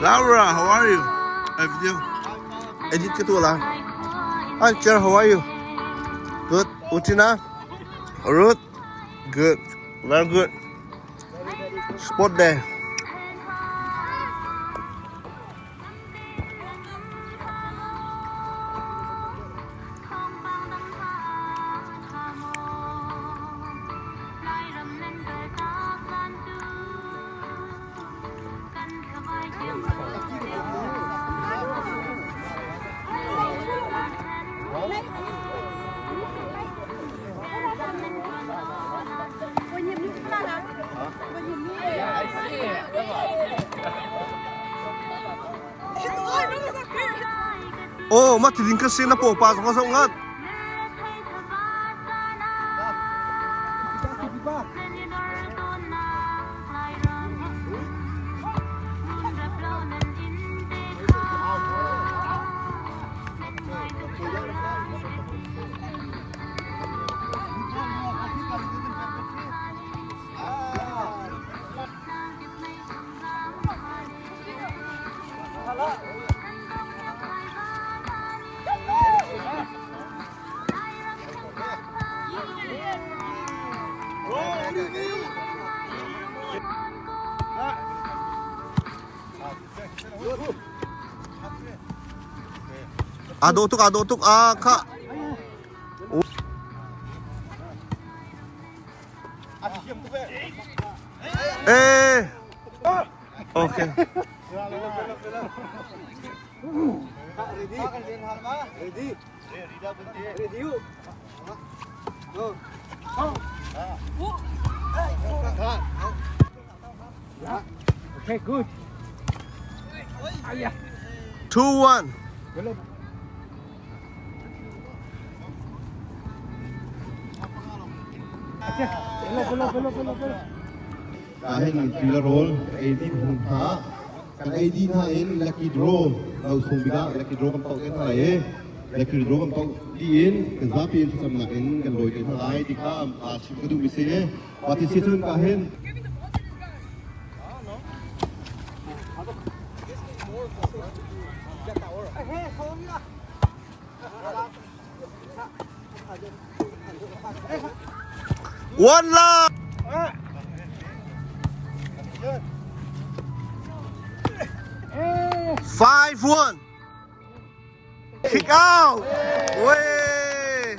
Laura, how are you? Hey, video. Edit ka tu la. Hi, Chair, how are you? Good. Utina? Ruth? Good. Very good. Sport day. Oh, mah tiding ka sin na paw pa zong a zoh ngat. Aa dawh tuk, aa dawh tuk. Aa kha. Eh. Okay. Okay, good. 2-1. Ahhin ti le rawl ka ei dih hnu hna kan ei dih hna in lucky draw lo sung bik ah lucky draw kan pauh te hna lai i lucky draw kan pauh dih in kan zapi in thlacamnak in kan lawi te hna lai ti kha aa chim ka duhmi si. Mah ti si cun ka hin One love. 5-1. Kick out. Way.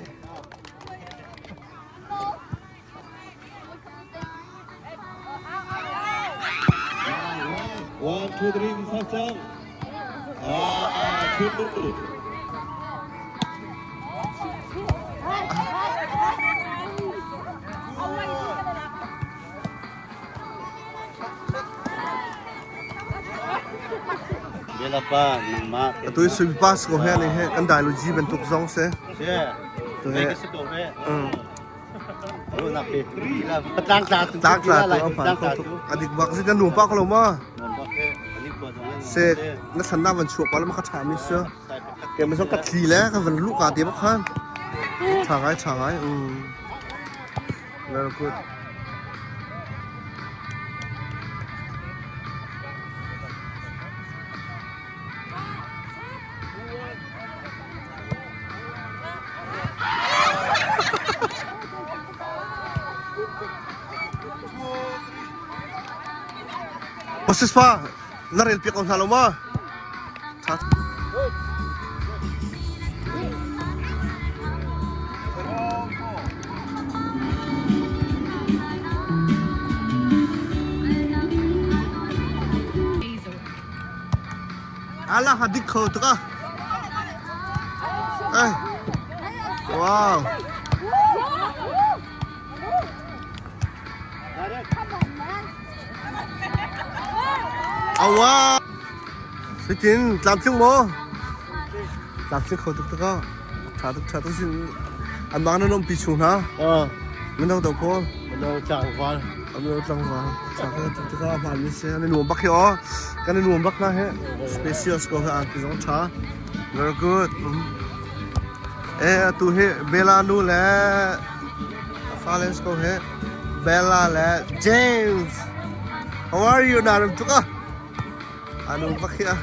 One, two, three, four, five. Ah, two, two. Belapa nangmah Atu sui pass ko he ne he kan dai lu ji bantuk zong se. Tu he si ko he. Tlang tla tu a phan ko adik bak si kan lung pa ko lo ma. Se na thlan na van chuak pa la ma kha tha mi se. Ke ma zong ka thli le ka van lu ka te ba khan. Tha ngai tha ngai. Very good. Moses pa, na rel piak ko hna lo ma? Ala ha dik kho tuk ah. Ai. Wow. Awa. Sitin tlamtling maw? Tlamtling kho tuk tuk ah. Tha tuk tha tuk sin an bang nan um pi chung hna. Mino do pawl. Mino tlangval. Mino tlangval. Tha tuk tuk ah hmaan mi si. An i nuam bak hi aw. Kan i nuam bak hna he. Spacious ko he angki zong tha. Very good. Eh atu hi Bella nu le Falens ko he Bella le James. How are you? Na ram tuk ah. Anu bak hi a.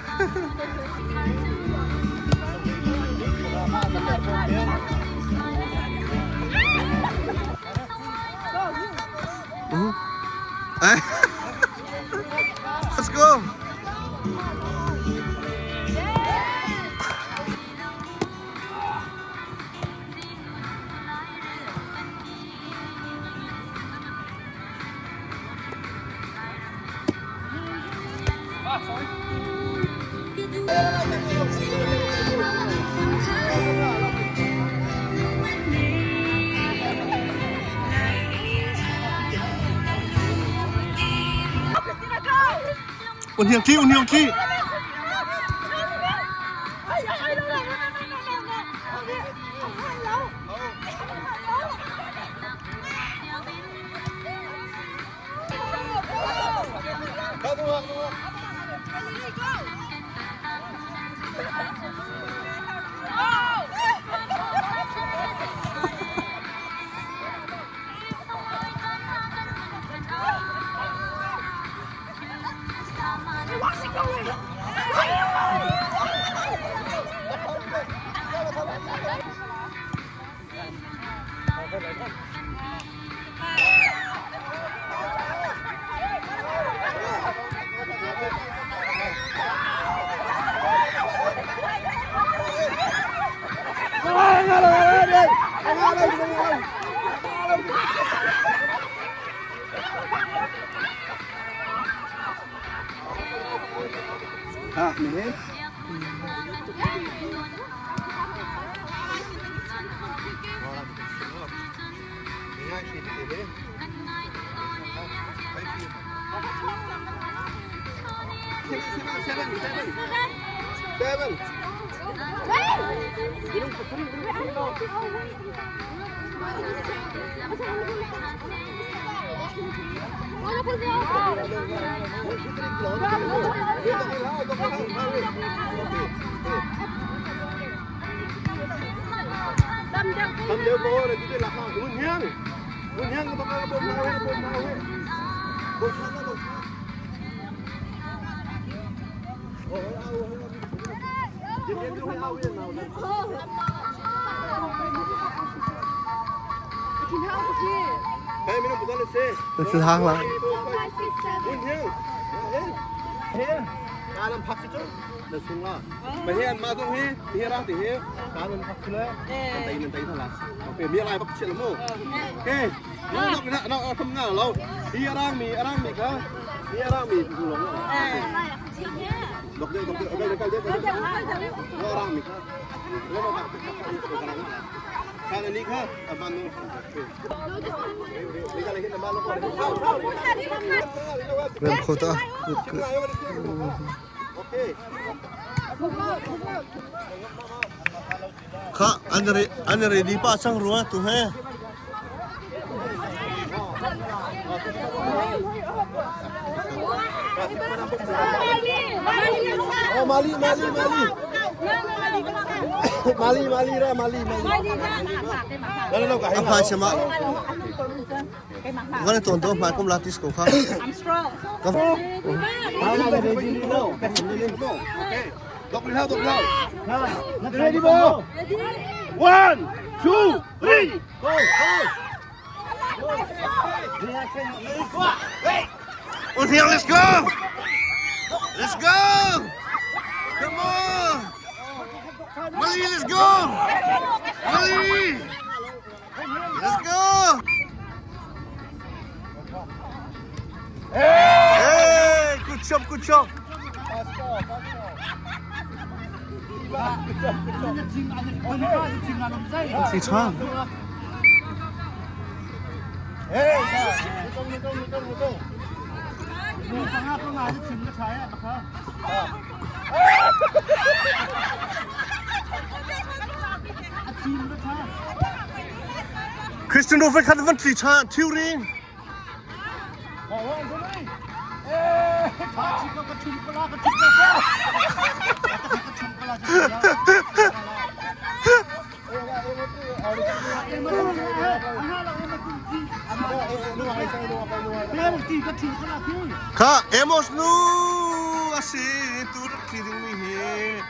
Let's go. Un hiang thi, un hiang thi. Thil hang la. Rem kho ta. Kha an re an ready pa chang rua tu he. Oh, Mali, Mali, Mali. Mali, Mali ra, Mali, Mali. A hmai chema. Ngan ton to hmai kum latis ko kha. I'm strong. Kam. Ready, bo? One, two, three, go, go. Un hiang, let's go. Let's go. Come on. Mali, let's go. Mali. Let's go. Hey, good job, good job. Thì sao? Christian Rover khat van thli cha thiu ring. Kha Amos nu. si tu rak tli ding mi hi.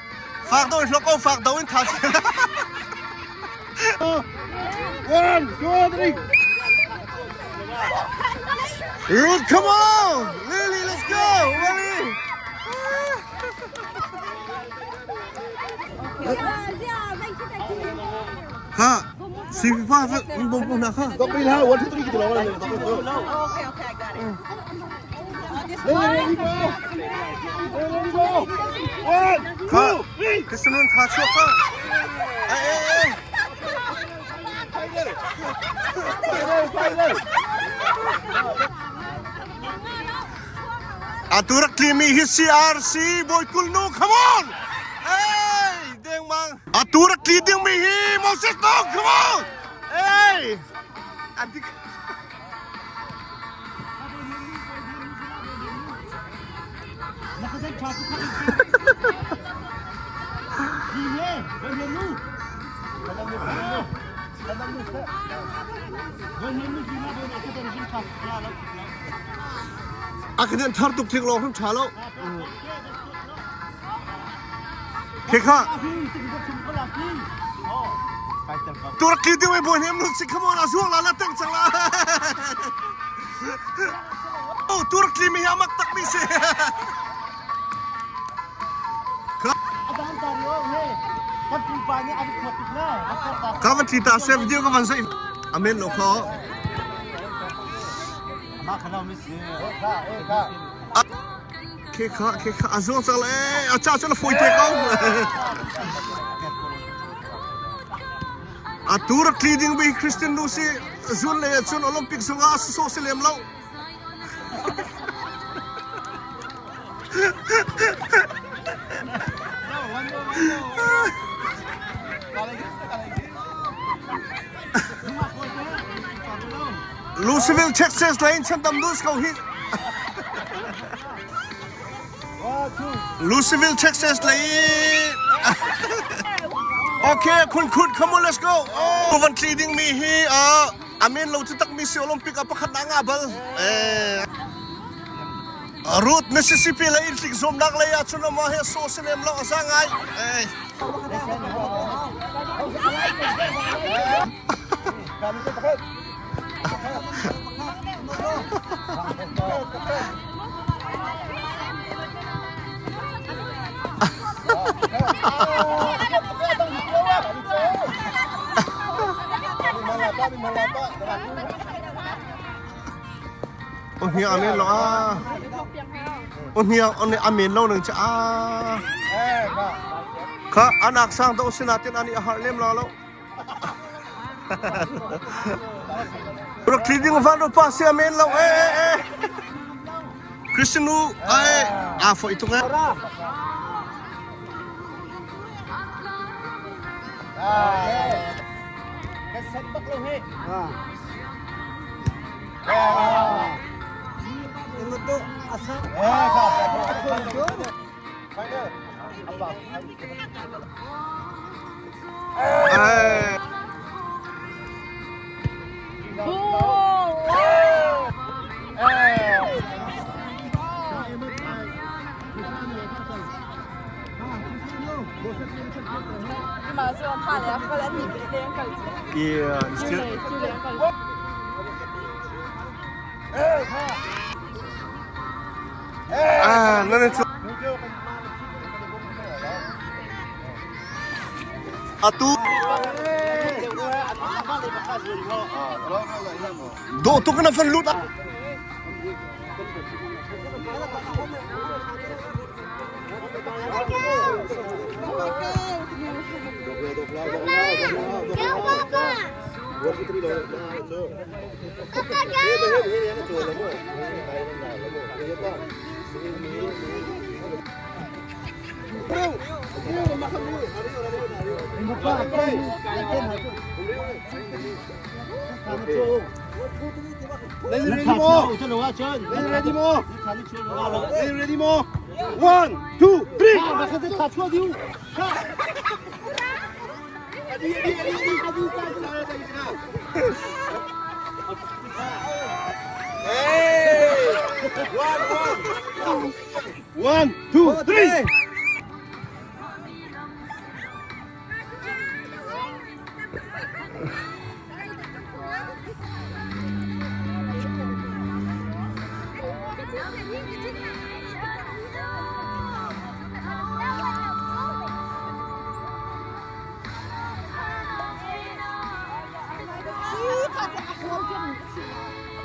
Fak do in hlok ko fak do in tha si. One, two, three. Ruth, come on! Lily, let's go! Lily! Ha! Si pa bom bom na kha. Dok pil ha, one, two, three gitu lawan. Okay, okay, I got it. Ready, ready, go. Ready, go. One, Kha. two, three. Kristanun kha chuak kha. Ai ai ai. Final. Final, final. Atu rak tlimi hi CRC Bawi Kul Nu, come on! Hey, deng mang. Atu rak tli ding mi hi Moses No, come on! Hey! Anti A kan thar tuk thik lo hrim tha lo. Ke kha. Turkey ding wei boy hem lu si come on a zuang la la teng chang la. Oh Turkey mi hi amak tak mi si. Ka van tita se video ka van sai amen lo kho. Ke kha ke kha a zuang chang le a cha chu la foi te ko. A tur tli ding bi Christian Lucy zun le chun Olympic zunga so se lem lo. Louisville, Texas lane chandam dus ko hi. Louisville, Texas lane. Okay, kun kun, come on, let's go. Oh, van tli ding mi hi amen lo chu tak mi si Olympic a pakhat na nga bal. Eh Ruth Mississippi le in tlik zuamnak lei ah cun amah he so si lem lo a za ngai. Eh. Ohnia amen lo a. Ohnia one amen lo nang cha a. Kha anak sang do sinatin ani a har lem la lo. Rak thli ding van pa si amen lo e e e. Christian nu ai a fo itung e. Ai. Yeah, still. Ah, no, no, Atu Do tuk na fan lut. Ready mo? Ready mo? Ready mo? One, two, three. Hey! One, one. 1 2 3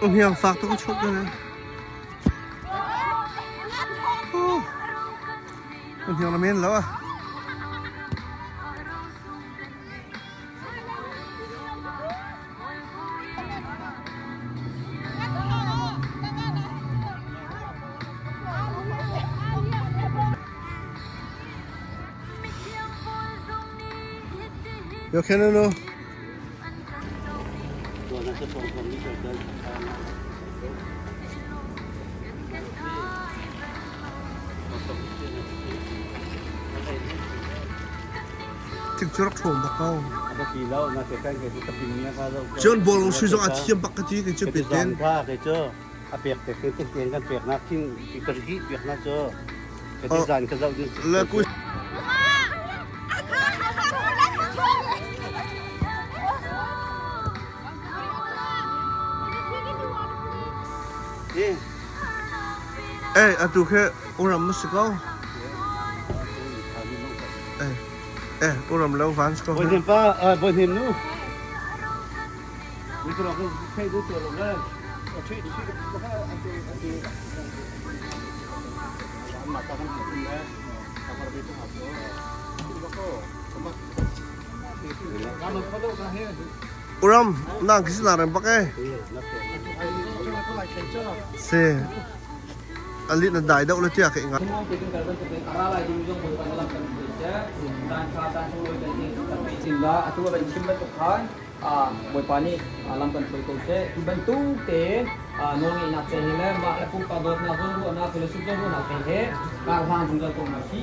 Hniang fak tuk chuk na. Hniang na men lo ah. Yo khen no. Tik cu rak ṭhawng bak ko. Cun bawlung sui zong a thiam bak ka ti kei cu peten. Le ku Eh, atu khi uram ma si ko. Eh, eh, uram lo van si ko. Bawi pa, bawi nu. Ni ko ko thei du to lo le. Thei du ko ka ate ate. Ma ta kan tu le. Ta par bi tu ha to. Ko ko. Uram, nang khi na rem bak eh. Se. Alit na dai deuh le tia ka ingat. Bawipa nih lam kan hruai ko seh. Tu bantuk te nawlngeihnak te he le mah le pumpak dawtnak zawnruahnak philosophy zawnruahnak te he kar hlan zungzal ko hna si.